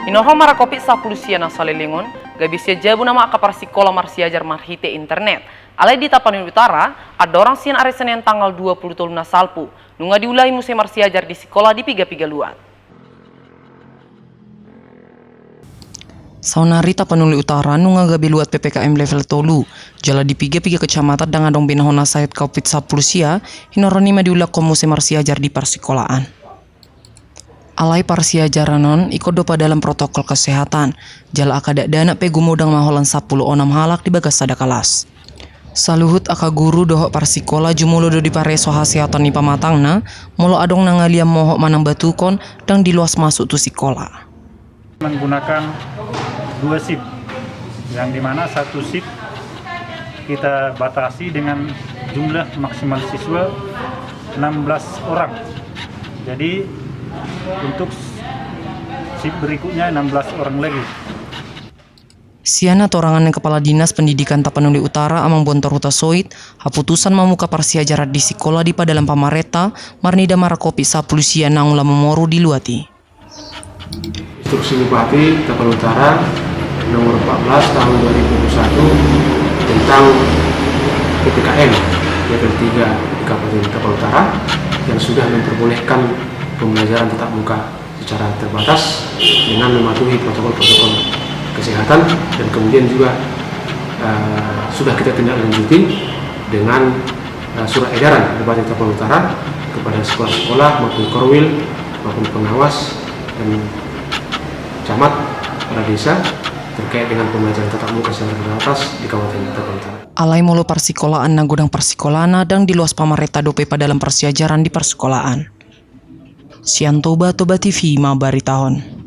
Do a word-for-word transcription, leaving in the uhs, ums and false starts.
Hinorhon marga Covid sampulu sia na saleleng on, gabe sian jabu nama angka parsikola marsiajar marhite internet. Alai di Tapanuli Utara, andorang sian ari Senin tanggal dua pulu tolu na salpu, nunga diulai muse marsiajar di sikola di piga-piga luat. Saonari Tapanuli Utara nunga gabe luat P P K M level tolu, jala di piga-piga kecamatan ndang adong be na hona sahat Covid sampulu sia, hinorhon i ma diulakhon muse marsiajar di parsikolaan. Alai parsiajaran on ingkon dope dalam protokol kesehatan, jala angka dakdanak pe gumodang ma holan sampulu onom halak di bagas sada kalas. Saluhut angka guru dohot parsikola jumolo do dipareso hasehatan ni pamatangna, molo adong na ngalian mohop manang batuhon, ndang diloas masuk tu sikola. Menggunakan dua shift, yang dimana satu shift kita batasi dengan jumlah maksimal siswa enam belas orang. Jadi untuk shift berikutnya enam belas orang lagi. Sian hatorangan ni Kepala Dinas Pendidikan Tapanuli Utara Amang Bontor Hutasoit, haputusan mambuka parsiajaran di sikola dipadalan pamarenta, marnida marga Covid sampulu sia na ula mamoru di luat i. Instruksi Bupati Tapanuli Utara nomor empat belas tahun dua ribu dua puluh satu tentang P P K M level tiga di Kabupaten Tapanuli Utara yang sudah memperbolehkan pembelajaran tatap muka secara terbatas dengan mematuhi protokol-protokol kesehatan, dan kemudian juga, eh, sudah kita tindak lanjuti dengan, eh, surat edaran Bupati Tapanuli Utara kepada sekolah-sekolah maupun korwil maupun pengawas dan camat, kepala desa terkait dengan pembelajaran tatap muka secara terbatas di Kabupaten Tapanuli Utara. Alai molo parsikolaan na godang parsikolana ndang diloas pamarenta dope padalan parsiajaran di parsikolaan. Sian Toba, Toba T V, mambaritahon.